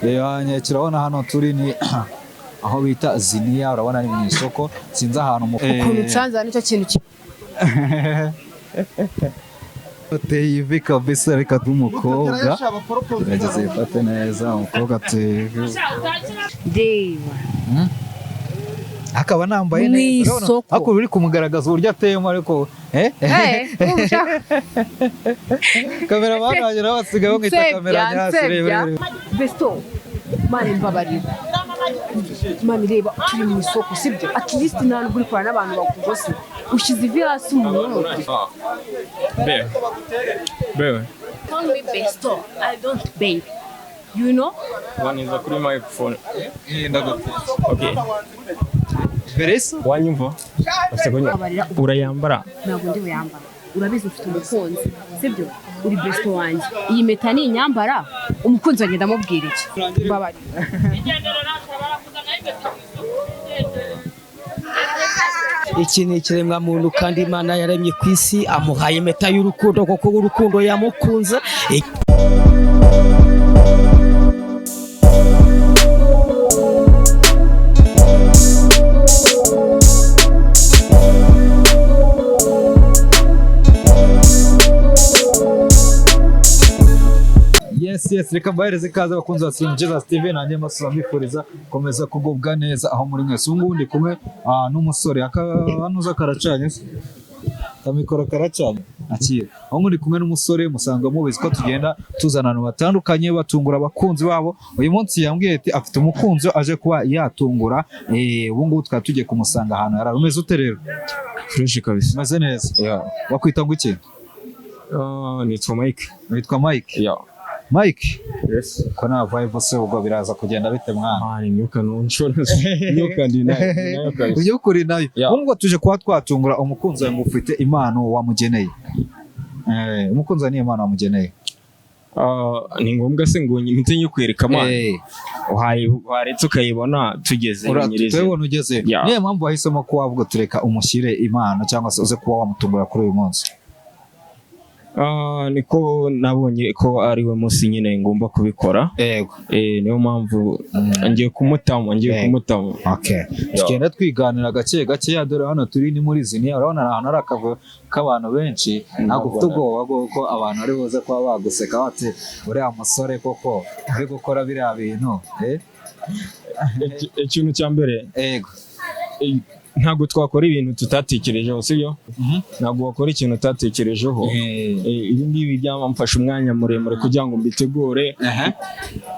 Reba, urabona hano turi ni aho bita Ziniya, urabona ni mu isoko, sinzi ahantu mu Ukuntu nsanze nicyo kintu Uteye ivi kabisa, reka umukobwa gerageza yifate neza, umukobwa ateye ivi. Reba. Akaba nambaye Mu neza, urabona? isoko. Ariko uri kumugaragaza uburyo ateyemo, ariko kameramani wanjye nawe basigaye bamwita kamera nyasi. Reba, reba. Besto, Mana imbabarira, Mana, reba, turi mu isoko, sibyo? At least nta nubwo uri kurana n'abantu bakugose, ushyize ivi hasi umuntu. Babe. Babe. Call me besto, I don't babe, you know. Waniza kuri microphone. Ndaguteye. Okay. Beresa. Wanyumva? Ufite kunywa. Mbabarira. Urayambara? Ntabwo ndi buyambara. Urabizi ufite umukunzi, sibyo? Uri besto wanjye. Iyi mpeta ni inyambara, umukunzi wanjye ndamubwira iki? Mbabarira. Iki ni ikiremwamuntu kandi Imana yaremye ku isi, amuhaye impeta y'urukundo kuko urukundo yamukunze. Yes, reka mbahereze ikaze abakunzi ba Slim Jesus TV, nanjye mbasubiza mbifuriza gukomeza kugubwa neza aho muri mwese. Ubu ngubu ndi kumwe n'umusore, akanuza karacanye se? Kamikoro karacanye, akira. Aho muri kumwe n'umusore musanga mubizi ko tugenda tuzana abantu batandukanye batungura abakunzi babo. Uyu munsi yambwiye ati afite umukunzi aje kuba yatungura. Ubu ngubu tukaba tugiye kumusanga ahantu yari. Umeze ute rero? Fresh kabisa. Umeze neza? Yeah. Bakwita ngo iki? Nitwa Mike. Witwa Mike? Yeah. Mike? Yes. Ko nta vibe se, ubwo biraza kugenda bite mwana? Ah, ni imyuka nunshona. Imyuka ndi nayo. Nayo kabisa. By'ukuri nayo. Yeah. Ubu ngubu tuje kuba twatungura umukunzi wawe ngo ufite impano wamugeneye. Umukunzi wawe niyo impano wamugeneye. Ni ngombwa se ngo mpite nyikwereka man? Uhaye waretse ukayibona tugeze nyirize. Turabibona ugeze. Yeah. Niyo mpamvu wahisemo kuba wavuga tureka umushyire impano cyangwa se uze kuba wamutungura kuri uyu munsi. Niko nabonye ko ari we munsi nyine ngomba kubikora. Yego. Niyo mpamvu ngiye kumutamo, ngiye kumutamo. Okay. Tugenda twiganira gake gake, dore hano turi ni muri Ziniya, urabona ni ahantu hari akavuyo k'abantu benshi, ntabwo ufite ubwoba bw'uko abantu bari buze kuba baguseka bati uriya musore koko uri gukora biriya bintu? Ikintu cya mbere, Yego. Ntabwo twakora ibintu tutatekerejeho, sibyo? Ntabwo wakora ikintu utatekerejeho. Ibi ngibi byamfashe umwanya muremure kugira ngo mbitegure.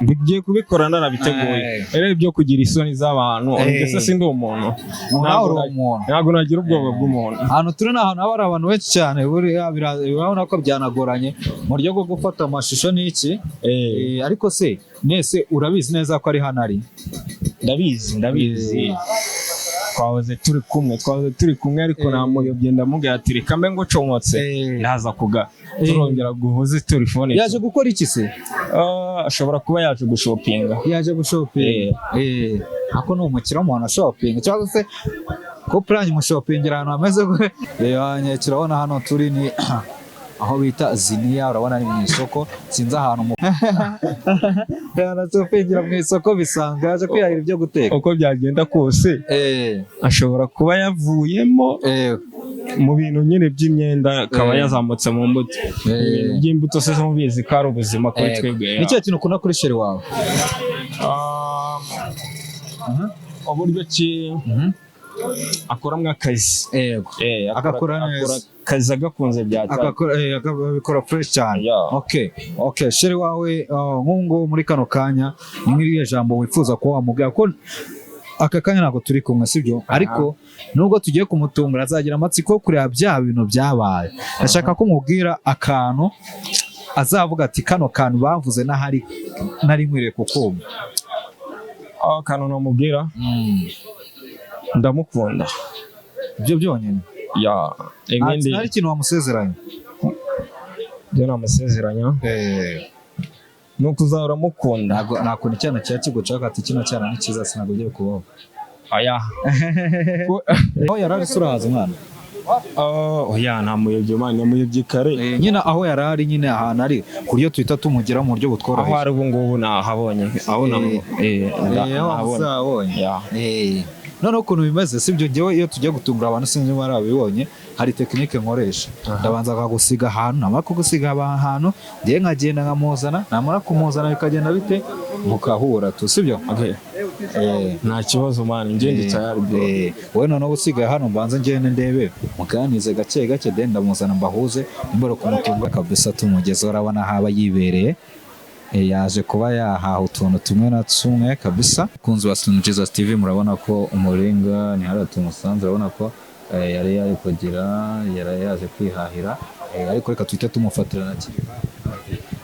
Ngiye kubikora narabiteguye. Rero ibyo kugira isoni z'abantu, ndetse sindi umuntu. Nawe uri umuntu. Ntabwo nagira ubwoba bw'umuntu. Ahantu turi ni ahantu haba hari abantu benshi cyane, buriya urabona ko byanagoranye mu buryo bwo gufata amashusho n'iki. Ariko se nese urabizi neza ko ari hano ari? Ndabizi, ndabizi. Twahoze turi kumwe, twahoze turi kumwe, ariko namuyobye ndamubwira ati reka mbe ngucomotse, ndaza kuga turongera guhuze telefone. Yaje gukora iki se? Ashobora kuba yaje gushopinga. Yaje gushopinga. Ako ni umukire w'umuntu ashopinga cyangwa se ko plan mushopingira ahantu hameze gute? Reba, urabona hano turi ni aho bita Ziniya, urabona ni mu isoko, sinzi ahantu mu yanashopingira mu isoko bisanzwe, yaje kwihahira ibyo guteka. Uko byagenda kose ashobora kuba yavuyemo mu bintu nyine by'imyenda, akaba yazamutse mu mbuto. Ibintu by'imbuto se mubizi ko ari ubuzima kuri twebwe. Ni cyo kintu ukunda kuri sheri wawe? Uburyo ki akoramo akazi. Yego. Agakora neza. Akora akazi agakunze byatari. Agakora, akabikora fresh cyane. Yeah. Okay, sheri wawe, nk'ubu ngubu muri kano kanya ni nk'iriya jambo wifuza kuba wamubwira, ko aka kanya ntabwo turi kumwe, sibyo? Ariko nubwo tugiye kumutungura azagira amatsiko yo kureba bya bintu byabaye. Ndashaka ko mubwira akantu azavuga ati kano kantu bavuze n'ahari nari nkwiriye kukumva. Akantu namubwira, ndamukunda. Ibyo byonyine? Ya, ibindi Nta kintu wamusezeranya? Byo namusezeranya ni ukuzahora mukunda. Ntabwo nta kuntu icyana kiba kigucaka ati kino cyana ni cyiza, sinabwo ugiye kubaho. Aya. Aho yari ari se urahaza umwana? Oh, oya, namuyobye man, namuyobye kare. Nyine aho yari ari, nyine ahantu ari, ku buryo tuhita tumugeraho mu buryo Aho butworoheye. ari ubu ngubu nahabonye, aho Aho nahabonye. uzabonye. Yeah. Noneho ukuntu bimeze, sibyo, njyewe iyo tugiye gutungura abantu, sinzi niba warabibonye, hari technique nkoresha. Ndabanza nkagusiga ahantu, namara kugusiga ahantu, njyewe nkagenda nkamuzana, namara kumuzana bikagenda bite, mukahura tu, sibyo? Okay. Nta kibazo man, njye ndi tayari bro. Wowe noneho usigaye hano, mbanze ngende ndebe, muganize gake gake, then ndamuzana mbahuze. Nimbara kumutunga kabisa tumugeze, urabona haba yibereye. Yaje kuba yahaha utuntu tumwe na tumwe kabisa. Kunzi wa Slim Jesus TV, murabona ko umuringa ni hariya tumusanze, urabona ko yari yari kugira, yari yaje kwihahira. Ariko reka tuhite tumufatira na kiri.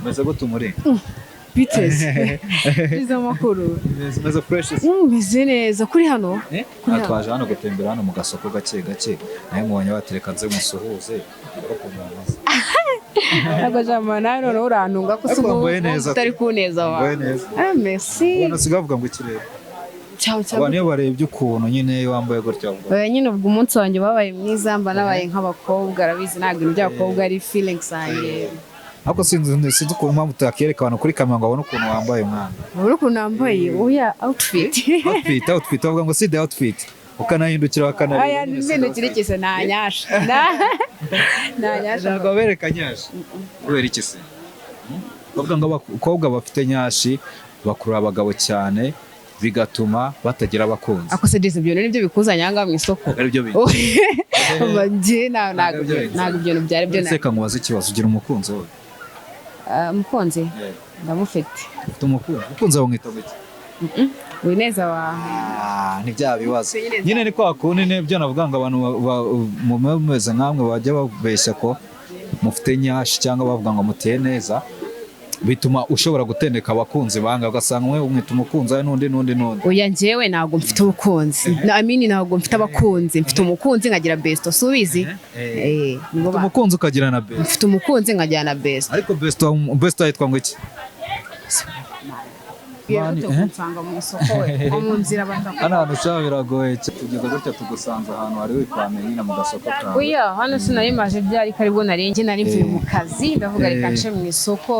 Meze gute umuringa? Biteze izo makuru. Meze fresh. Meze neza kuri hano. Kuri hano. Twaje hano gutembera hano mu gasoko gake gake, nawe mubonye batereka nze musuhuze ariko. Ntabwo jama nawe noneho urantunga ko Ariko ubu wambaye neza. utari kuneza wawe. Wambaye neza. Ah, merci. Ubona usigaye bavuga ngo ikirere. Ciao ciao. Abantu iyo barebye ukuntu nyine wambaye gutya bavuga Oya nyine, ubwo umunsi wanjye wabaye mwiza, mba nabaye nk'abakobwa, arabizi ntabwo ibintu by'abakobwa ari feelings zanjye. Ariko sinzi ukuntu mpamvu utakereka abantu kuri kamera ngo babone ukuntu wambaye, umwana. Urabona ukuntu nambaye, oya, outfit. Outfit, outfit, bavuga ngo see the outfit, ukanahindukira bakanareba. Aya mpindukire nta nyasha, nta nyasha. Ntabwo babereka nyashi kubera iki se? Bavuga ngo abakobwa bafite nyashi bakurura abagabo cyane, bigatuma batagira abakunzi. Ako se Jason, ibyo nibyo bikuzanye aha ngaha mu isoko? Ari byo bintu. Njye ntabwo Ntabwo ibyo. Ntabwo ibyo bintu byari byo. Ese reka nkubaze ikibazo, ugira umukunzi wowe? Ah, umukunzi ndamufite. Ufite umukunzi? Umukunzi wawe mwita gute? Wineza wawe. Ah, ni bya bibazo nyine, ni kwa kundi nibyo navuga ngo abantu mube mumeze nkamwe bajya babeshya ko mufite nyashi cyangwa bavuga ngo muteye neza, bituma ushobora gutendeka abakunzi banga, ugasanga umwe umwita umukunzi wawe n'undi n'undi n'undi. Oya, njyewe ntabwo mfite umukunzi. I mean, ntabwo mfite abakunzi, mfite umukunzi nkagira besto, si ubizi? Eh, nibo Ufite umukunzi ukagira na best? Mfite umukunzi nkagira na besto. Ariko best yitwa ngo iki? Mani, eh? Kunsanga mu isoko we nko mu nzira bataku Hano hantu ushaka biragoye cyane. Tugeze gutya tugusanze ahantu wari wikwamiye nyine mu gasoko kawe. Oya, hano sinari maje byari ko aribwo narenze, nari mvuye mu kazi, ndavuga reka nce mu isoko.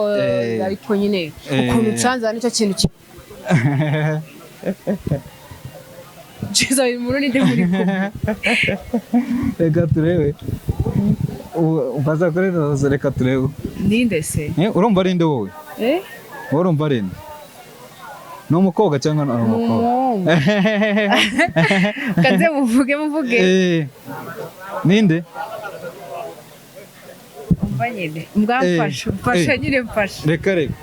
Ariko nyine ukuntu nsanze hano, nicyo kintu Jiza uyu muntu ninde muri kumwe? Reka turebe. Ubaza kuri roza, reka turebe. Ninde se? Urumva ari nde wowe? Eh. Wowe urumva ari nde? Ni umukobwa cyangwa ni umukobwa? Umuhungu. Kaze muvuge, muvuge. Ninde? Umva nyine mbwamfasha, mfasha. Nyine mfasha. Reka reka.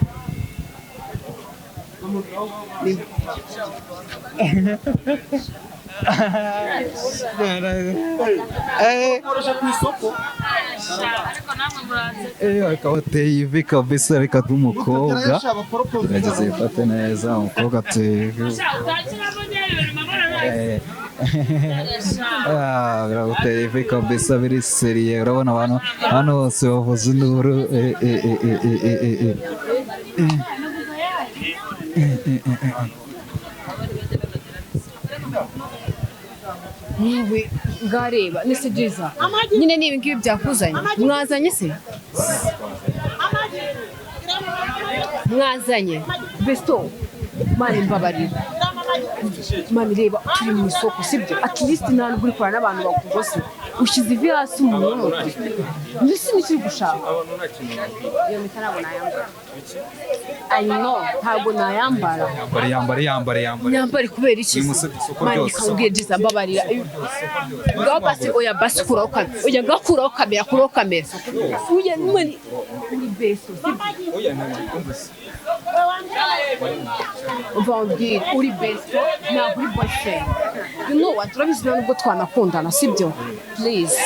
Reka wateye ivi kabisa, reka umukobwa gerageza yifate neza, umukobwa ateye ivi. Ah, biraguteye ivi kabisa, biri sérieux. Urabona abantu hano bose bavuza induru. Yewe ngareba nese byiza nyine ni ibi ngibi byakuzanye, mwazanye se, mwazanye besto. Mani mbabarira, mani reba turi mu isoko, sibyo? At least nta nubwo uri kurana n'abantu bakugose, ushyize ivi hasi umuntu, mbese nicyo uri gushaka? Iyo mpeta ntabwo nayambara, I know, ntabwo nayambara. Yambare, yambare, yambare, yambare. Nyambare kubera iki? Ni mu isoko Mani ryose. kambwiye Jiza, mbabarira ngaho basi. Oya basi, kuraho kamera, oya ngaho kuraho kamera, kuraho kamera. Oya mani, uri besto, sibyo? Umva umbwire, uri besto, ntabwo uri boyfriend. You know what, urabizi nta nubwo twanakundana, sibyo? Please,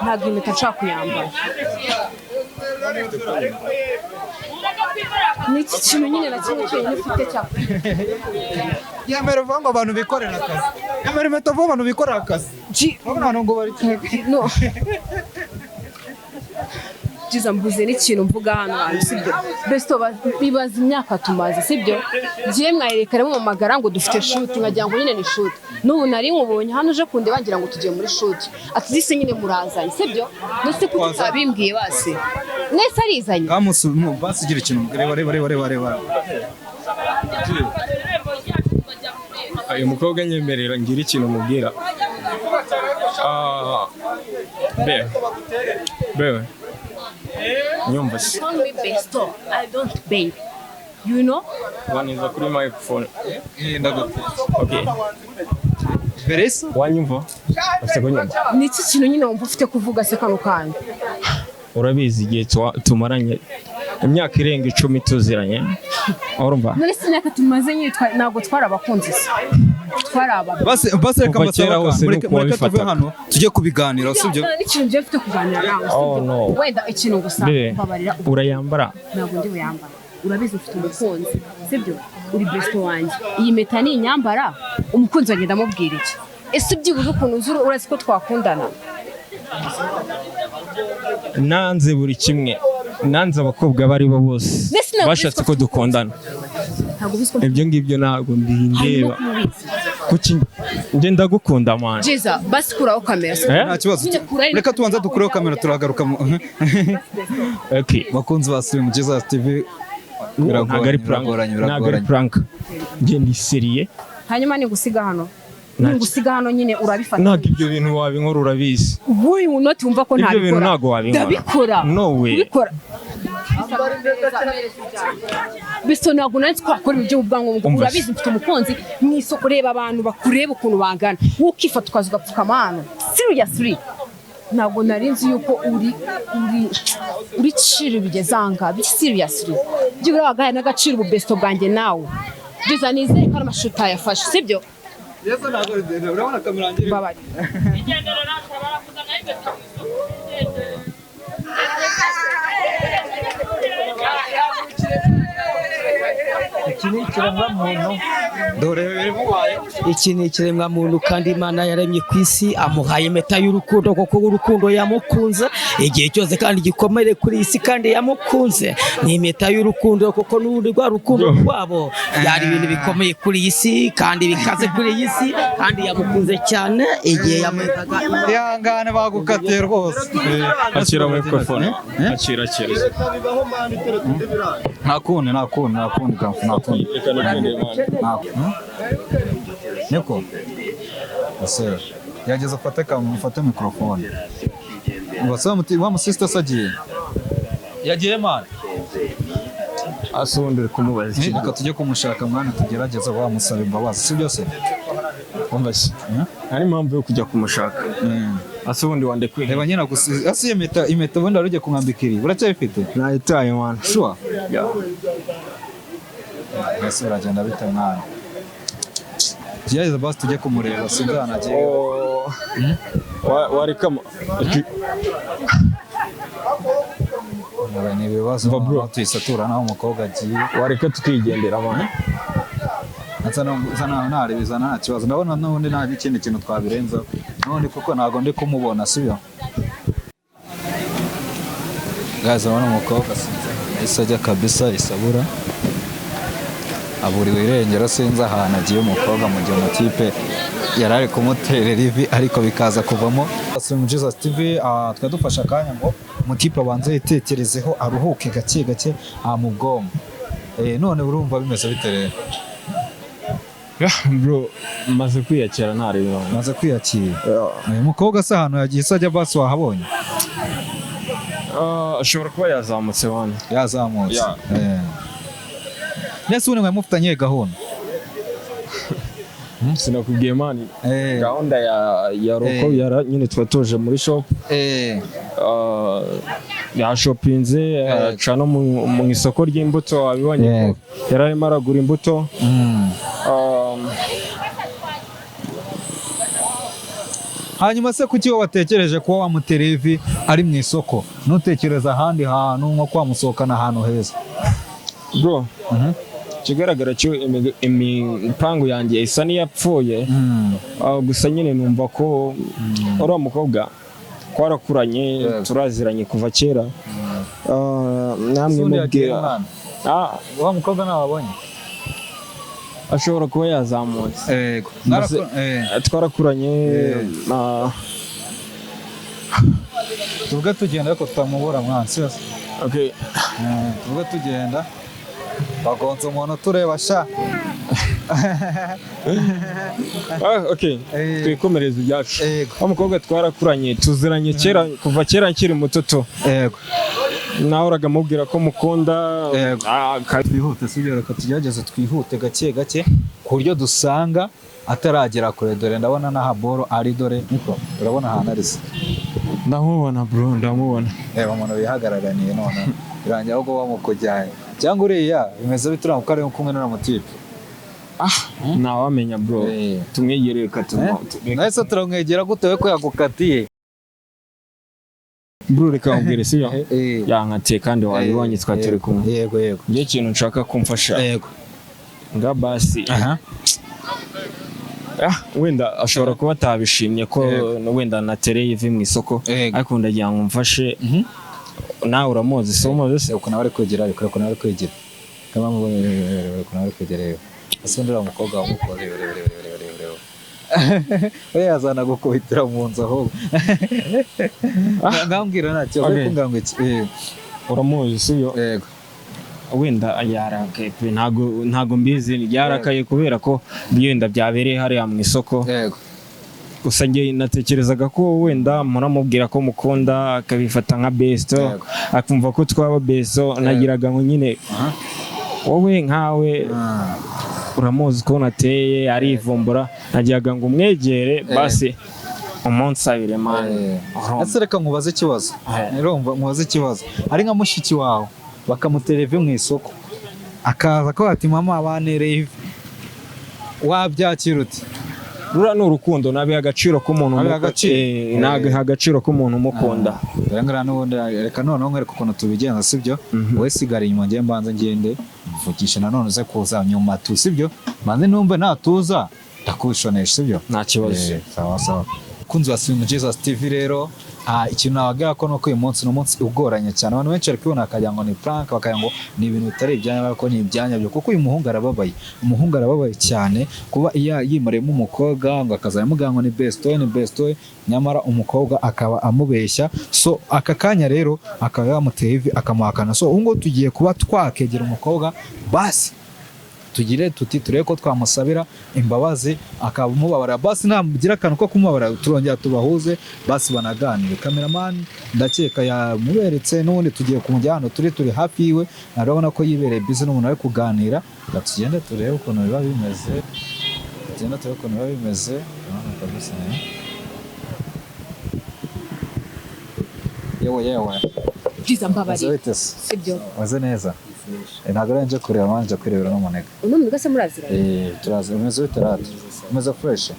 ntabwo impeta nshaka kuyambara. Ni iki kintu nyine na kimwe cyonyine ufite cya Yambere uvuga ngo abantu bikorera akazi, yambere impeta uvuga abantu bikorera akazi. G Urabona abantu ngo bari no. Byiza, mbuze n'ikintu mvuga hano hantu, sibyo? Besto, bibaza imyaka tumaze, sibyo? Ngiye mwayerekana mumamagara ngo dufite shoot, nkagira ngo nyine ni shoot. N'ubu nari nkubonye hano uje kundeba, ngira ngo tugiye muri shoot. At least nyine murazanye, sibyo? Nese kuki utabimbwiye? Basi mwese arizanye. Kamusu basigira ikintu, reba, reba, reba, reba, reba. Uyu mukobwa nyemerera ngira ikintu mubwira. Ah, babe, babe, nyumva se. Call me besto, I don't babe, you know. Waniza kuri microphone. Ndagutse. Okay. Beresa. Wanyumva, ufite kunyumva? Ni iki kintu nyine wumva ufite kuvuga se kano kanya? Urabizi igihe tumaranye, imyaka irenga 10 tuziranye, urumva? None se imyaka tumaze nyine ntabwo twari abakunzi se? Twari aba Basi, basi, reka Kuva kera mbasaba hose mureke nuko mureke tuve wabifataga. hano tujye kubiganira, sibyo? N'ikintu ngiye mfite kuganira nawe, Oh, sibyo? no. Wenda ikintu gusa, Bebe, mbabarira. Urayambara. Ntabwo ndi buyambara. Urabizi ufite umukunzi, sibyo? Uri besto wanjye. Iyi mpeta ni inyambara, umukunzi wanjye ndamubwira iki? Ese byibuze ukuntu uzi, urazi ko twakundana? Nanze buri kimwe, nanze abakobwa abo ari bo bose Mbese ntabwo bashatse ubizi ko ko dukundana. Ntabwo ubizi ko Ibyo ngibyo ntabwo harimo mbindeba. kubizi. Kuki njye ndagukunda, man. Jiza, basi kuraho kamera. Eh? Nta kibazo. Nyine kuraho. Reka tubanza dukureho kamera, turagaruka Okay. Bakunzi ba Slim Jesus TV, Ntabwo ari prank. biragoranye, Ntabwo ari biragoranye. prank, njye ndi sérieux. Hanyuma nigusiga hano, nigusiga hano nyine urabifata? Ntabwo ibyo bintu wabinkora, urabizi. Wuyu noti wumva ko Ibyo ntabikora. bintu ntabwo wabinkora. Ndabikora. No way. Kubikora biso, ntabwo nari twakora ibyo ubwangombwa. Umva se. Urabizi mfite umukunzi. Mu isoko, reba abantu bakureba ukuntu bangana, wowe ukifata ukaza ugapfukama hano. Seriously, ntabwo nari nzi yuko uri ciro bigeze aha ngaha. Seriously, byibura wagahaye n'agaciro ububesto bwanjye nawe. Byiza, nizere ko ari amashusho utayafashe, sibyo? Yesu, ntabwo urabona kamera yanjye Mbabarira. Iki ni ikiremwamuntu. Dore bimubaye. Iki ni ikiremwamuntu kandi Imana yaremye ku isi, amuhaye impeta y'urukundo kuko urukundo yamukunze igihe cyose kandi gikomere kuri iyi si kandi yamukunze. Ni impeta y'urukundo kuko n'ubundi rwa rukundo rwabo byari ibintu bikomeye kuri iyi si kandi bikaze kuri iyi si, kandi yamukunze cyane igihe yamuhitaga. Ihangane, bagukatiye rwose. Akira microphone. Eh? Akira, akira. Nta kundi, nta kundi, nta kundi, nta kundi. Reka nigende, man. Niko ese yageze, afate kamufate mikrofone. Ubwo wa musista se agiye, yagiye, man. Ase ubundi uri kumubaza iki? Reka tujye kumushaka, mwana, tugerageze wamusaba imbabazi, si byose? Umva se, hari impamvu yo kujya kumushaka? Ase ubundi wandekuye? Reba nyine gusa ase iyo impeta, impeta ubundi wari ugiye kumwambika iri, uracyayifite? Nayitaye, man. Sure? Ese uragenda bite, mwana? Tugerageze basi tujye kumureba, sinzi ahantu agiye. Oh. Wareka Ni ibibazo. Umva, bro. Noneho tuyisatura naho umukobwa agiye. Wareka tukigendera, man. Ntarebeza, nta kibazo. Ndabona n'ubundi nta n'ikindi kintu twabirenzaho n'ubundi, kuko ntabwo ndi kumubona, sibyo? Guys, urabona umukobwa sinzi yahise ajya kabisa, isabura aburiwe irengero, sinzi ahantu agiye umukobwa, mu gihe umutipe yari ari kumuterera ivi, ariko bikaza kuvamo. Slim Jesus TV, twari dufashe akanya ngo umutipe abanze yitekerezeho, aruhuke gake gake mu bwonko. None urumva bimeze bite rero? Yeah, bro, maze kwiyakira, ntareba. Maze kwiyakira. Uyu mukobwa se ahantu yagiye se ajya, basi wahabonye? Ah, ashobora kuba yazamutse, man. Yazamutse. Yeah. Nese ubundi mwari mufitanye gahunda? Sinakubwiye, man? Gahunda ya roko yara nyine tuba tuje muri shop. Yashopinze, aca no mu isoko ry'imbuto, wabibonye ko yari arimo aragura imbuto. Hanyuma se kuki wowe watekereje kuba wamutera ivi ari mu isoko, ntutekereza ahandi hantu nko kwamusohokana ahantu heza? Bro, ikigaragara cyo imipangu yanjye isa n'iyapfuye. Gusa nyine numva ko uriya mukobwa twarakuranye, turaziranye kuva kera. Namwe Ubundi yagiye mubwira umwana. Ah, Wa mukobwa nababonye. Ashobora kuba yazamutse. Yego. Twarakuranye. Tuvuge tugenda ariko tutamubura mwana, si yose. Okay. Tuvuge tugenda. Bagonze umuntu tureba sha. Okay. Twikomereze ibyacu. Yego. Wa mukobwa twarakuranye, tuziranye kera, kuva kera nkiri muto to. Nahoraga mubwira ko mukunda. Yego. Twihute, sibyo? Reka tugerageze twihute gake gake ku buryo dusanga ataragera kure. Dore ndabona n'aha boro ari, dore niko urabona ahantu ari se. Ndamubona bro, ndamubona. Reba umuntu wihagararaniye none birangira ahubwo bamukujyanye cyangwa uriya bimeze bite, uriya mukobwa ari kumwe n'uriya mutipe? Ntawamenya bro. Tumwegereye reka Nahise turamwegera gute we ko yagukatiye? Bro, reka nkubwire, sibyo? Yankatiye kandi wabibonye, twari turi kumwe. Yego yego. Njye ikintu nshaka kumfasha Yego. nga basi wenda ashobora kuba atabishimye ko wenda natereye ivi mu isoko, ariko ndagira ngo mfashe. Nawe uramuzi, si umuzi se? Ukuntu bari kwegera, ariko ukuntu bari kwegera, kama mubonye ukuntu bari kwegera. Reba ese undi uriya mukobwa wamukora, reba reba reba reba reba reba, uriya yazana gukubitira mu nzu ahubwo. Ngambwira ntacyo bari kumbwira ngo iki. Uramuzi, sibyo? Yego. Wenda yarakaye pe, ntago mbizi, yarakaye kubera ko wenda byabereye hariya mu isoko. Yego. Gusa njye natekerezaga ko wenda muramubwira ko mukunda, akabifata nka besto, akumva ko twaba besto. Nagiraga ngo nyine wowe nkawe uramuzi ukuntu ateye, arivumbura, nagiraga ngo umwegere basi umunsabire man. Ese reka nkubaze ikibazo. Urumva nkubaze ikibazo, ari nka mushiki wawe bakamutera ivi mu isoko, akaza ko ati mama banereye ivi, wabyakira ute? Ruriya ni urukundo, nabiha agaciro k'umuntu Nabiha agaciro. Nabiha agaciro k'umuntu umukunda. Dore ngariya n'ubundi, reka noneho nkwereke ukuntu tubigenza, sibyo? Wowe sigara inyuma, njye mbanze ngende mvugishe, nanone uze kuza nyuma tu, sibyo? Mbanze numve natuza ndakushonesha, sibyo? Nta kibazo. Sawa sawa. Kunzi wa Slim Jesus TV rero, ikintu nababwira ko nuko uyu munsi ni umunsi ugoranye cyane. Abantu benshi bari kubibona bakagira ngo ni prank, bakagira ngo ni ibintu bitari ibyanya, ariko ni ibyanya byo, kuko uyu muhungu arababaye. Umuhungu arababaye cyane kuba iya yimariyemo umukobwa ngo akazajya amubwira ngo ni besto, ni besto, nyamara umukobwa akaba amubeshya. So aka kanya rero akaba yamuteye ivi akamuhakana. So ubu ngubu tugiye kuba twakegera umukobwa, basi tugire tuti turebe ko twamusabira imbabazi akamubabarira, basi namugira akantu ko kumubabarira turongera tubahuze, basi banaganire. Cameraman ndakeka yamuberetse, n'ubundi tugiye kumujya hano turi hafi yiwe, urabona ko yibereye busy n'umuntu ari kuganira. Reka tugende turebe ukuntu biba bimeze, tugende turebe ukuntu biba bimeze. Urabona kabisa, eh? Yewe yewe. Byiza, mbabarira. Meze bite se? Sibyo? Meze neza. Ntabwo ari nje kureba, manje kwirebera n'umunega. Uno muntu se muraziranye? Turazi, umeze bite rata? Umeze fresh?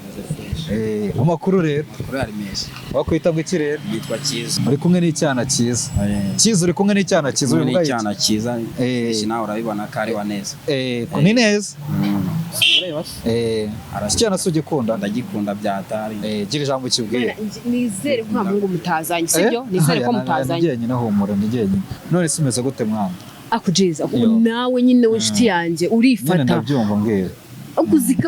Amakuru rero. Amakuru ari meza. Wakwita ngo iki rero? Yitwa Cyiza. Uri kumwe n'icyana cyiza. Cyiza, uri kumwe n'icyana cyiza, Kumwe uri n'icyana cyiza. Iki nawe urabibona ko ari wa neza. Ni neza. Ureba se? Iki cyana si ugikunda? Ndagikunda byatari. Gira ijambo ukibwire. Nizere ko nta muhungu mutazanye, sibyo? Nizere ko mutazanye. Ni jyenyine, humura, ni jyenyine. None se umeze gute mwana? Ako Jeza, nawe nyine w'inshuti yanjye urifata. Nyine ndabyumva, mbwira.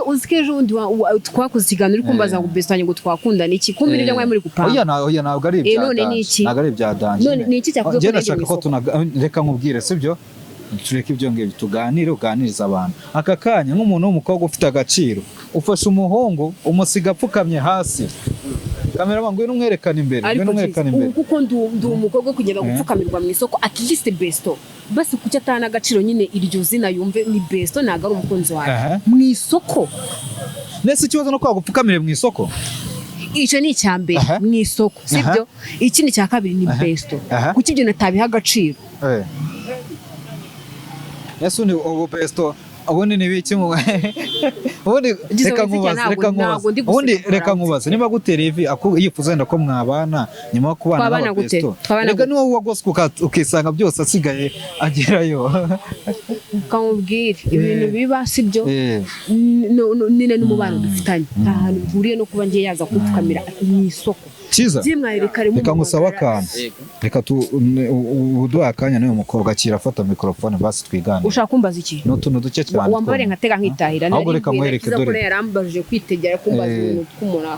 Uziko ejo bundi twakoze ikiganiro uri kumbaza ngo best wanjye ngo twakundana iki, kumbe nibyo mwari muri gupanga. Oya, ntabwo ari ibya None danje. ni iki? Ntabwo ari ibya danje. None ni iki cyakuze Njye ko nagiye ndashaka mu ko isoko? reka nkubwire, sibyo? Tureke ibyo ngibyo, tuganire, uganirize abantu. Aka kanya nk'umuntu w'umukobwa ufite agaciro, ufashe umuhungu umusiga apfukamye hasi. Cameraman, ngwino umwerekane imbere, Ariko ngwino umwerekane Jeza, imbere. ubu kuko ndi umukobwa wo kugenda gupfukamirwa mu isoko, at least besto basi kuki atahana agaciro nyine iryo zina, yumve ni besto ntabwo ari umukunzi wawe mu isoko. Nese ikibazo no kwagupfukamire mu isoko? Icyo ni icya mbere mu isoko, sibyo? Ikindi cya kabiri ni besto, kuki ibyo natabiha agaciro? Ese ubu besto ubundi ni biki mu Ubundi Gize reka wizikira nkubaze, ntabwo- reka nkubaze. ntabwo ndi Ubundi guseka reka Faransa. nkubaze, niba agutera ivi yifuza wenda ko mwabana nyuma yo kubana Twabana gute? n'ababesto. Twabana Reka gute? ni wowe wagoswe ukisanga byose asigaye agerayo. Kamubwire ibintu biba sibyo. Nyine n'umubano dufitanye nta hantu bihuriye no kuba ngiye yaza kumpfukamira mu isoko. Cyiza. Byimwarire kare. Reka ngusabe akantu, reka uduhe akanya n'uyu mukobwa akira afata mikorofone basi twiganire. Ushaka kumbaza iki? Ni utuntu duke cyane. Wambare nkatega nkitahira. Ahubwo reka nkwereke, dore. Ko yarambajije kwitegera kumbaza ibintu tw'umuntu.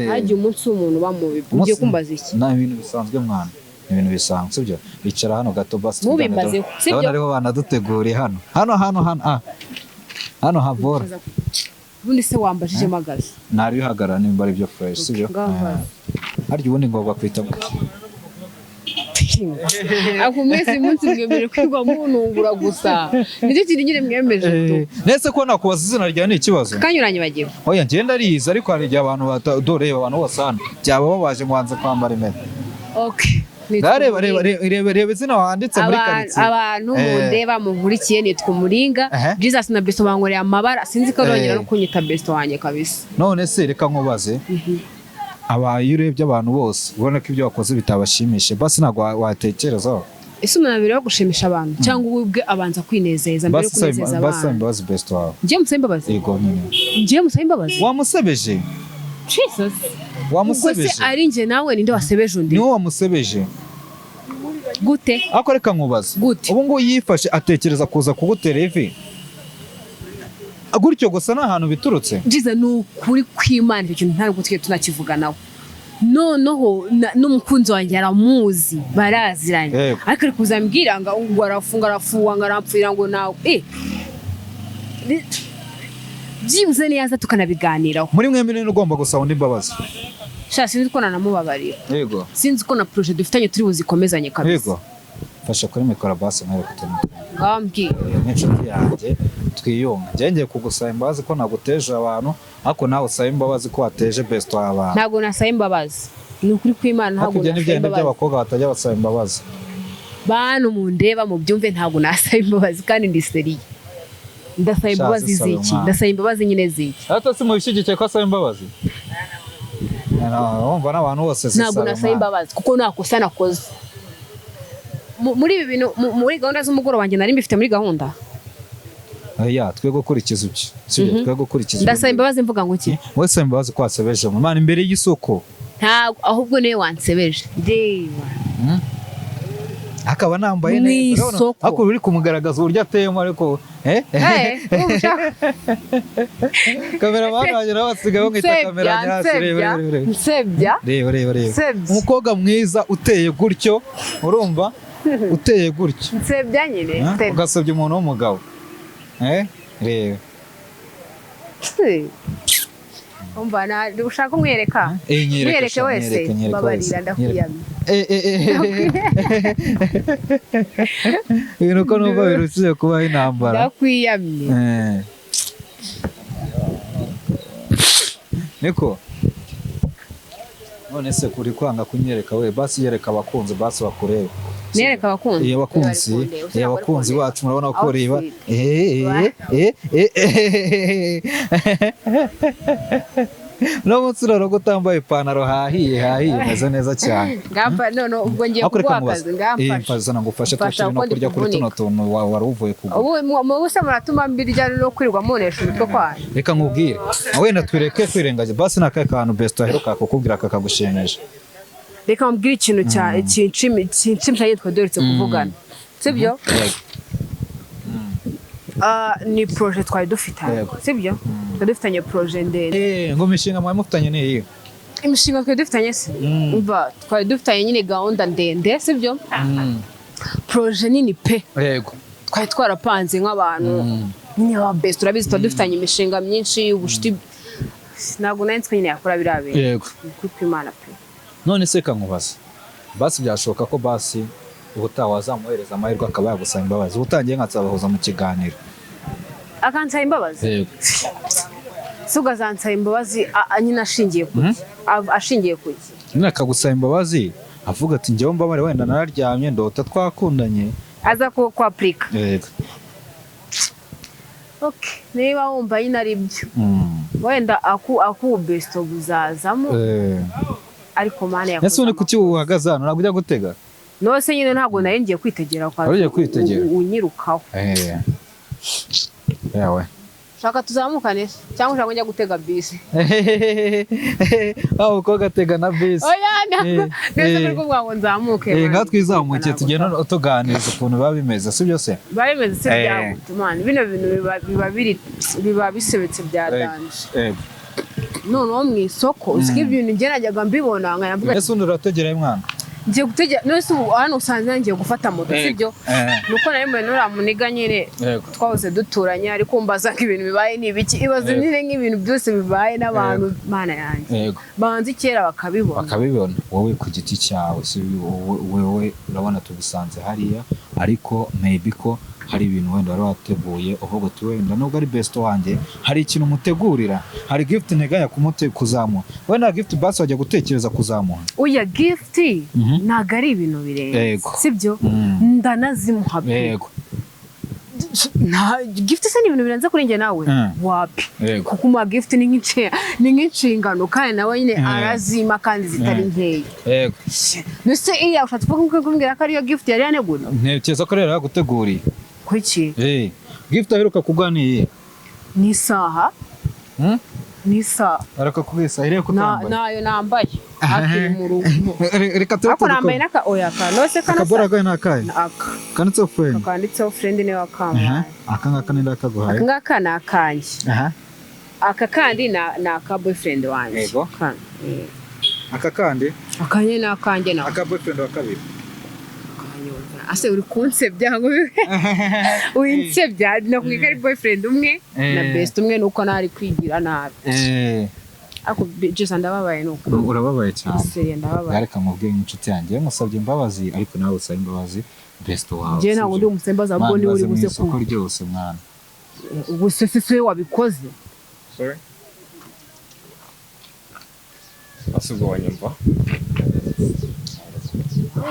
Hagiye umunsi w'umuntu bamubi ugiye kumbaza iki? Nta ibintu bisanzwe mwana, ni ibintu bisanzwe sibyo? Icara hano gato basi twiganire. Mubimbazeho, sibyo? Ndabona ariho banaduteguriye hano hano hano hano hano habora. Ubundi se wambajije magaze? Ntari uhagarara nimba ari byo fresh sibyo? Ngaho mbaza. Harya ubundi ngo bakwita gute? Ako mwese uyu munsi mwemeje kwirwa munungura gusa, nicyo kintu nyine mwemeje tu. Nese ko nakubaza izina ryawe ni ikibazo? Kanyuranye bagiwe. Oya ngenda arizi, ariko hari igihe abantu dore abantu bose hano byaba babaje ngo wanze kwambara impeta. Okay. Nitwa Reba reba Umuringa. reba reba izina wanditse muri karitsiye. Abantu mundeba munkurikiye nitwa Umuringa. Jesus na Besto bankoreye amabara, sinzi ko arongera no kunyita Besto wanjye kabisa. None se reka nkubaze, iyo urebye abantu bose ubona ko ibyo wakoze bitabashimishe, basi ntabwo watekerezaho? Ese umuntu abiri wo gushimisha abantu cyangwa uwe ubwe abanza kwinezeza mbere yo Basi kunezeza saba abantu? imbabazi Besto wawe. Ngiye musaba imbabazi? Yego nyine. Ngiye musaba imbabazi? Wamusebeje. Jesus. Ubwo se Wamusebeje. ari njye nawe ninde wasebeje undi? Ni wowe wamusebeje. Gute? Ariko reka nkubaze. Gute? Ubu ngubu yifashe atekereza kuza kugutera ivi gutyo gusa nta hantu biturutse. Jiza ni ukuri kw'Imana icyo kintu ntabwo tujye tunakivuganaho. Noneho n'umukunzi wanjye aramuzi baraziranye, ariko ari kuzambwira ngo arafunga arafuwa ngo arampfira ngo nawe byibuze niyaza tukanabiganiraho. Muri mwembi ni ugomba gusaba undi imbabazi. Sha sinzi ko nanamubabarira. Yego. Sinzi ko na projet dufitanye turi buzikomezanye kabisa. Yego. Fasha kuri mikoro basi mwereke utuntu. Ngambwira. Nk'inshuti yanjye twiyunga. Njye ngiye kugusaba imbabazi ko naguteje abantu, ariko nawe usaba imbabazi ko wateje best abantu. Ntabwo nasaba imbabazi. Ni ukuri kw'Imana ntabwo nasaba imbabazi. By'abakobwa batajya basaba imbabazi. Bantu mundeba mubyumve ntabwo nasaba imbabazi kandi ndi seriye. Ndasaba imbabazi ziki? Ndasaba imbabazi nyine ziki? Ata si mubishigikiye ko asaba imbabazi? Wumva n'abantu bose ntabwo nasaba imbabazi kuko nta kosa nakoze. Muri ibi bintu muri gahunda z'umugoroba wanjye nari mbifite muri gahunda. Oya twe gukurikiza ibyo. Sibyo twe gukurikiza. Ndasaba imbabazi mvuga ngo iki? Wowe saba imbabazi ko wasebeje mu Mana imbere y'isoko. Ntabwo ahubwo niwe wansebeje. Ndeba. Akaba nambaye neza. Ariko uri kumugaragaza uburyo ateyemo ariko kamera wanjye nawe basigaye bamwita kamera nyasi. Reba Nsebya. Reba reba reba. Umukobwa mwiza uteye gutyo urumva uteye gutyo. Nsebya nyine. Ugasebya umuntu w'umugabo. Reba. Umva na ushaka umwereka? Mwereke wese. Babarira ndakuyamye. Ibintu ko numva birushije kubaho intambara. Ndakwiyamye. Niko. None se kuri kwanga kunyereka we basi yereka abakunzi basi bakurebe. Nereka abakunzi. Abakunzi, abakunzi bacu murabona ko reba. No munsi rero gutambaye ipantaro hahiye hahiye meze neza cyane. Ngampa none ubwo ngiye kuguha akazi ngamfasha. Mfasha nagufasha tukiri no kurya kuri tuno tuntu wari uvuye kugura. Ubu mu se muratuma mbirya no kwirirwa munesha umutwe kwayo. Reka nkubwire. Wenda twireke kwirengagiza basi nakaye kantu best aheruka kukubwira kakagushimisha. Reka mbwire ikintu cya ikinshimisha yitwa doretse kuvugana. Sibyo? Ni projet twari dufitanye. Sibyo? Twari dufitanye projet ndende. Ngo imishinga mwari mufitanye ni iyihe? Imishinga twari dufitanye se? Umva twari dufitanye nyine gahunda ndende, sibyo? Projet nini pe. Yego. Twari twarapanze nk'abantu. Nyine ba best urabizi twari dufitanye imishinga myinshi ubucuti ntabwo nari nzi ko nyine yakora biriya bintu. Yego. Kuko Imana pe. None se kankubaza. Basi byashoboka ko basi ubutaha wazamuhereza amahirwe akaba yagusaba imbabazi. Ubutangiye nkazabahuza mu kiganiro. Akansaba imbabazi? Yego. Se ugazansaba imbabazi nyine ashingiye kuki? Ashingiye kuki? Nyine akagusaba imbabazi avuga ati njyewe mbabare wenda nararyamye ndota twakundanye. Aza ko kwapurika. Yego. Okay, niba wumva nyine ari byo, wenda aku besto buzazamo, ariko Mana yakoze. Ese ubundi kuki uhagaze hano? Ntabwo ujya gutega? Nose nyine ntabwo nari ngiye kwitegera kwa Wari ugiye kwitegera? Unyirukaho. Yawe. Shaka tuzamukane se cyangwa ushaka njya gutega bisi? Aho umukobwa atega na bisi? Oya, ntabwo. Nese uri kuvuga ngo nzamuke? Man. Nka twizamukiye Ntabwo tugenda tuganiriza ukuntu biba bimeze, si byo se? Biba bimeze se? Byagute man, bino bintu biba bisebetse bya danger. Noneho mu isoko, uzi ko ibintu njye najyaga mbibona nkayavuga. Ese ubundi urategerayo, mwana? Ngiye gutegera. None se ubu hano usanze ngiye gufata moto, sibyo? Nuko nari mbona nuriya muniga nyine twahoze duturanye, ariko mbaza ngo ibintu bibaye ni ibiki? Ibaze nyine nk'ibintu byose bibaye n'abantu, Mana yanjye, banze kera bakabibona. Bakabibona. Wowe ku giti cyawe, si wowe urabona tugusanze hariya, ariko maybe ko hari ibintu wenda wari wateguye, uvuga uti wenda nubwo ari best wanjye, hari ikintu umutegurira, hari gift nteganya kuzamuha. Wenda gift basi wajya gutekereza kuzamuha? Oya, gift ntabwo ari ibintu birenze, sibyo? Ndanazimuha pe. Nta gift se ni ibintu birenze kuri njye nawe? Wapi. Kuko umuha gift ni nk'inshingano, kandi nawe nyine arazima kandi zitari nkeya. Mbese iya ushatse kumbwira ko ariyo gift yari yaneguriye? Ntekereza ko rero yaguteguriye. Kuki? Gift aheruka kuguha ni iyihe? Ni isaha. Ni isaha. Aheruka kuguha isaha iriya kutambaye? Nayo nambaye akiri mu rugo. Reka tube Ariko nambaye n'aka, oya, ka nose kano. Akabora kawe ni akahe? Aka. Kanditseho friend? Kanditseho friend, niwe wakampaye. Aka ngaka ni ndakaguhaye? Aka ngaka ni akanjye. Aka kandi ni aka boyfriend wanjye. Kano. Aka kandi? Aka nyine ni akanjye nawe. Aka boyfriend wa kabiri. Akanyumva ase uri kunsebya ngo winsebya, nakubwiye ko ari boyfriend umwe na best umwe, nuko nari kwigira nabi. Ariko Jason, ndababaye nuko. Urababaye cyane? Seriye, ndababaye. Reka mubwiye nk'inshuti yanjye, musabye imbabazi, ariko nawe usaba imbabazi best wawe. Njyewe ntabwo ndi umusembaza, ahubwo niwe uri mu buze isoko ku ryose, mwana. Ubu se si we wabikoze? Sorry. Ese ubwo wanyumva?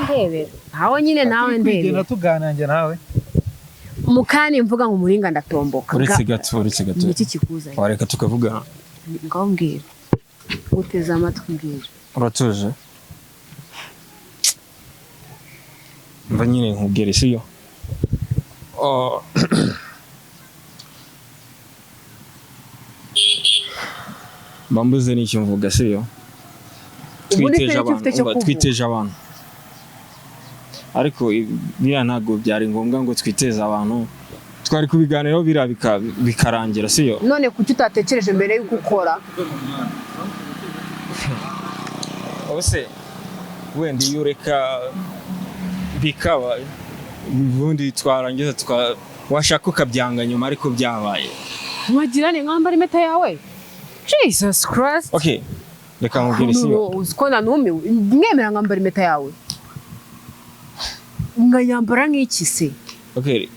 Ndebera ntawe nyine, nawe Turi kwigenda ndebera. tuganira njye nawe. Mukani mvuga ngo umuringa ndatomboka. Uretse gato, uretse gato. Ni iki kikuzanye? Wareka tukavuga. Ngaho mbwira, guteze amatwi, mbwira. Uratuje? Mva nyine nkubwire, siyo? Oh. Mba mbuze n'icyo mvuga, siyo? Ubundi Twiteje se nicyo abantu, ufite cyo umva, kuvuga? Twiteje abantu, ariko biriya ntabwo byari ngombwa ngo twiteze abantu. Twari kubiganiraho biriya bikarangira, siyo? None kuki utatekereje mbere y'uko ukora? Ubuse wenda iyo ureka bikaba, ubundi twarangiza washaka ukabyanga nyuma, ariko byabaye. Wagirane nkambara impeta yawe, Jesus Christ! Okay, reka nkubwire, siyo? Uzi ko nanumiwe? Mwemera nkambara impeta yawe, nkayambara nk'iki se? Okay,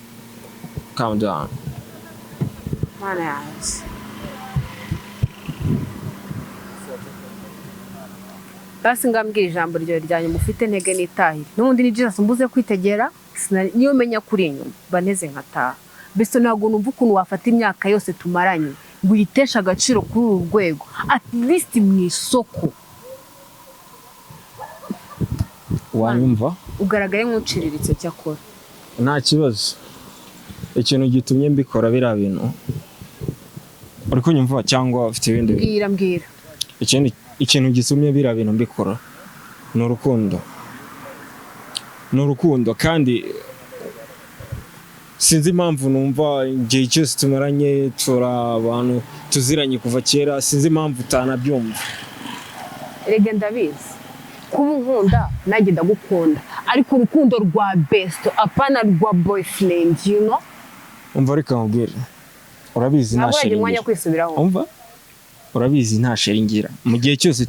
calm down. Mana yanjye! Basi ngambwira ijambo ryawe rya nyuma ufite ntege n'itahire. N'ubundi ni Jesus, mbuze kwitegera. Niyo menya kuri inyuma mba nteze nkataha. Mbese ntabwo numva ukuntu wafata imyaka yose tumaranye ngo uyiteshe agaciro kuri uru rwego, at least mu isoko. Wanyumva? Ugaragaye nk'uciriritse cyakora. Nta kibazo. Ikintu gitumye mbikora biriya bintu, uri kunyumva cyangwa ufite ibindi bintu? Mbwira, mbwira. Ikindi ikintu gitumye biriya bintu mbikora ni urukundo, ni urukundo. Kandi sinzi impamvu numva igihe cyose tumaranye, turi abantu tuziranye kuva kera, sinzi impamvu utanabyumva. Erega ndabizi kuba unkunda, nanjye ndagukunda, ariko urukundo rwa best, apana rwa boyfriend, you know. Umva, reka nkubwire, urabizi nta Ntabwo uragira umwanya wo chéri ngira. kwisubiraho. Umva, urabizi nta chéri ngira mu gihe cyose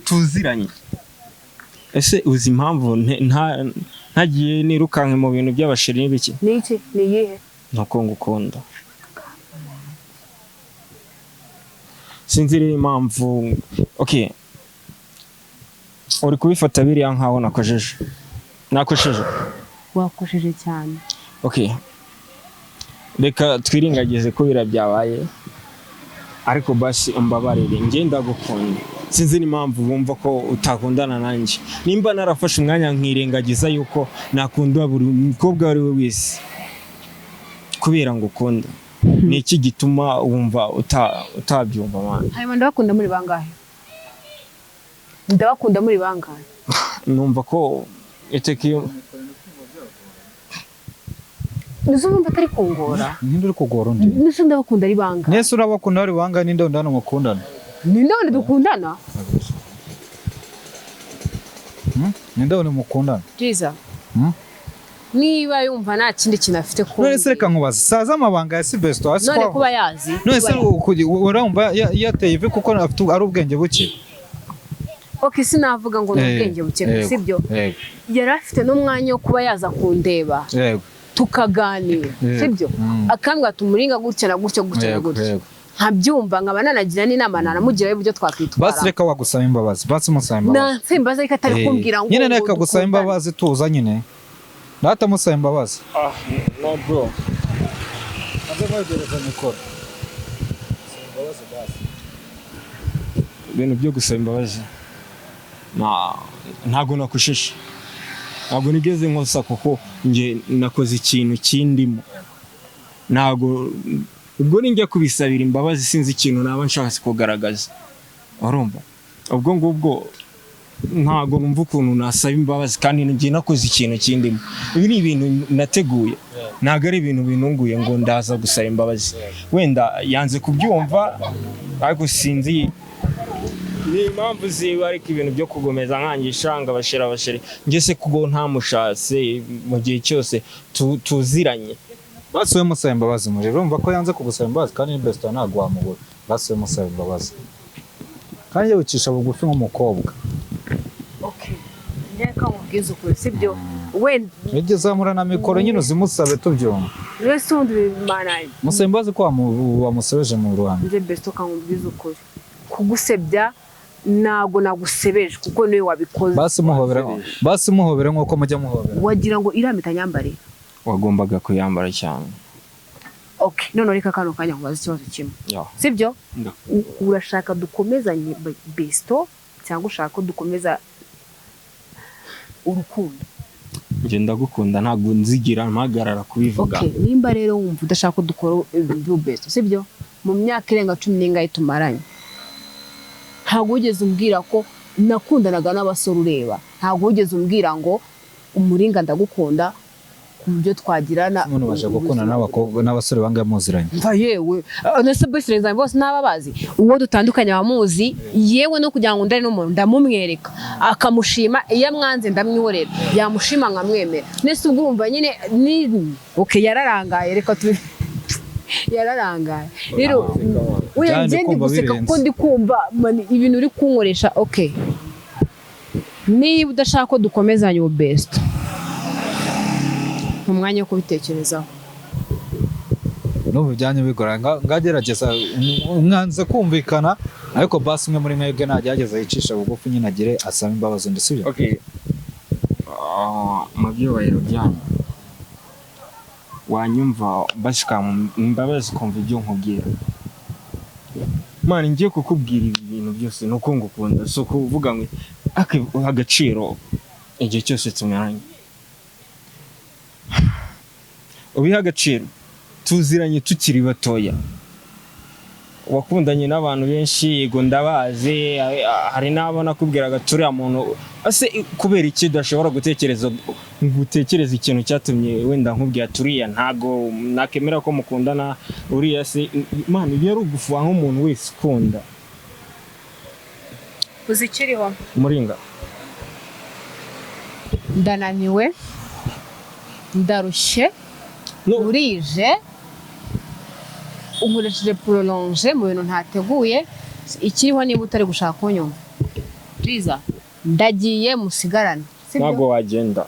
tuziranye. Ese uzi impamvu ntagiye nirukanke mu bintu by'aba chéri n'ibiki? Ni iki? Ni iyihe? Nuko ngukunda. Sinzi rero impamvu. Okay, uri kubifata biriya nkaho nakojeje, nakosheje. Wakosheje cyane. Okay. Reka twirengagize ko biriya byabaye, ariko basi umbabarire, njye ndagukunda. Sinzi n'impamvu bumva ko utakundana nanjye. Nimba narafashe umwanya nkirengagiza yuko nakunda buri mukobwa uwo ari we wese kubera ngo ukunda, ni iki gituma wumva utabyumva, man? Hanyuma ndabakunda muri bangahe? Ndabakunda muri bangahe? Numva ko iteka iyo Nizo numva atari kungora. Ninde uri kugora undi? Nizo ndabakunda ari bangahe? Nese urabakunda bari bangahe? Ninde wundi hano mukundana? Ninde wundi dukundana? Ninde wundi mukundana? Byiza. Hmm? Niba yumva nta kindi kintu afite ku None se reka nkubaze, saza amabanga ya Sibesto hasi none kwa kuba yazi. None se Kuba yazi. urumva yateye ivi kuko afite ari ubwenge buke? Okay, sinavuga ngo ni ubwenge buke, sibyo? Yego. Yari afite n'umwanya wo kuba yaza kundeba, Yego. tukaganira, Yego. sibyo? Akambwira ati umuringa gutya na gutya, gutya na Yego, gutya, yego. nkabyumva, nkaba nanagira n'inama nanamugira y'uburyo twakwitwara. Basi reka wagusaba imbabazi, basi musaba imbabazi. Nanse imbabazi, ariko atari kumbwira ngo Nyine ngo reka gusaba dukundane. imbabazi, tuza nyine, natamusaba imbabazi. Ah, no bro. Aze mwegereza mikoro. Ibintu byo gusaba imbabazi, ntago nakushisha, ntabwo nigeze nkosa, kuko njye nakoze ikintu kindimo. Ntago ubwo ninjya kubisabira imbabazi, sinzi ikintu naba nshaka kugaragaza, urumva? Ubwo ngubwo ntago numva ukuntu nasaba imbabazi kandi njye nakoze ikintu kindimo. Ibi ni ibintu nateguye, ntabwo ari ibintu binunguye ngo ndaza gusaba imbabazi. Wenda yanze kubyumva, ariko sinzi ni impamvu ziwe. Ariko ibintu byo kugomeza nkangisha ngo abashera abashere, njye se kuko ntamushatse mu gihe cyose tuziranye. Basi we musaba imbabazi muri, urumva ko yanze kugusaba imbabazi kandi ni best ntabwo wamubura. Basi we musaba imbabazi kandi yewe ucisha bugufi nk'umukobwa. Okay, reka nkubwize ukuri, sibyo? Wenda Nijye zamura na mikoro nyine uzimusabe tubyumva. Wese ubundi bimana. Musaba imbabazi ko wamusebeje mu ruhame. Nje besto, kankubwize ukuri, kugusebya ntabwo nagusebeje kuko niwe wabikoze. Basi muhobere, basi muhobere nk'uko mujya muhobera. Wagira ngo iriya mpeta nyambare? Wagombaga kuyambara cyane. Okay, none reka kano kanya nkubaze ikibazo kimwe, Ya. sibyo? Nda. Urashaka dukomezanye besto cyangwa ushaka ko dukomeza urukundo? Njye ndagukunda, ntabwo nzigira mpagarara kubivuga. Okay, nimba rero wumva udashaka ko dukora ibintu besto, sibyo? Mu myaka irenga 10 n'ingahe tumaranye, ntabwo wigeze umbwira ko nakundanaga n'abasore ureba, ntabwo wigeze umbwira ngo umuringa ndagukunda ku buryo twagirana. Umuntu baje gukundana n'abakobwa n'abasore bangahe muziranye? Mva yewe, nese boyfriend zanjye bose n'ababazi, uwo dutandukanye abamuzi, yewe no kugira ngo ndare n'umuntu ndamumwereka akamushima, iyo amwanze ndamwihorera, yamushima nkamwemera. Nese ubwo urumva nyine ni okay, yararangaye, reka tu yararangaye rero oya. Byandi Njye ndi kumva guseka birenze. Kuko ndi kumva man, ibintu uri kunkoresha. Okay, niba udashaka ko dukomezanya ubu best, mu mwanya wo kubitekerezaho. N'ubu byanyu bigora, ngagerageza mwanze kumvikana, ariko basi umwe muri mwebwe nagerageza yicisha bugufi nyine agire asaba imbabazi undi, sibyo? Okay. Ah, mu byubahiro byanyu, wanyumva basi imbabazi ukumva ibyo nkubwira. Man, ngiye kukubwira ibi bintu byose ni uko ngukunda, si ukuvuga ngo uha agaciro igihe cyose tumaranye, ubihe agaciro. Tuziranye tukiri batoya, wakundanye n'abantu benshi, yego ndabazi, hari n'abo nakubwiraga turiya muntu ese kubera iki udashobora gutekereza ngo utekereze ikintu cyatumye wenda nkubwira turiya ntago nakemera ko mukundana uriya se? Imana ibi ari ugufuha nk'umuntu wese ukunda. Uzi ikiriho? Muringa. Ndananiwe, ndarushye. No. Burije, unkoresheje prolonge mu bintu ntateguye. Ikiriho, niba utari gushaka kunyumva byiza, ndagiye, musigarane, sibyo? Ntabwo wagenda,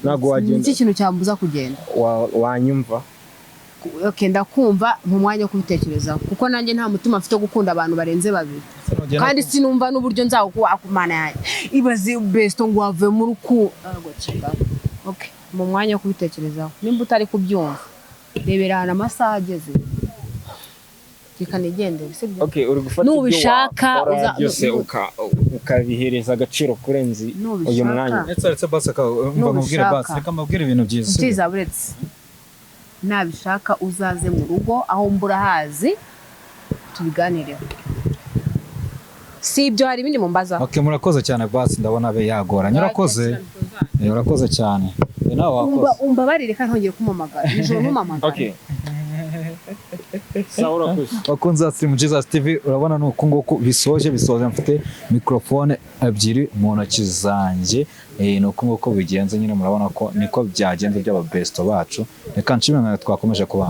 ntabwo wagenda. Iki kintu cyambuza kugenda? Wanyumva? Okay, ndakumva mu mwanya wo kubitekerezaho, kuko nanjye nta mutima mfite wo gukunda abantu barenze babiri, kandi sinumva n'uburyo nzawukumana yanjye. Ibaze besto ngo wavuye mu rukundo. Okay, mu mwanya wo kubitekerezaho, nimba utari kubyumva. Rebera ahantu amasaha ageze, reka nigendere, sibyo? Okay, uri gufata ibyo Nubishaka wakora byose ukabihereza agaciro kurenza uyu Nubishaka. mwanya. Ndetse uretse basi mva nkubwire Nubishaka. basi, reka mbabwire ibintu byiza, sibyo? Byiza, buretse nabishaka uzaze mu rugo aho mbura hazi tubiganireho. Si ibyo, hari ibindi mumbaza? Okay, murakoze cyane basi, ndabona abe yagoranye. Urakoze. Urakoze cyane. Nawe wakoze. Umbabarire kandi ntongere kumpamagara nijoro, ntumamagara. Okay, sawa, urakoze. Bakunzi ba Slim Jesus TV, urabona ni uku nguku bisoje mfite mikrofone ebyiri mu ntoki zanjye. Ni uku nguku bigenze nyine, murabona ko niko byagenze by'ababesto bacu. Reka nshimire mwe twakomeje kubana.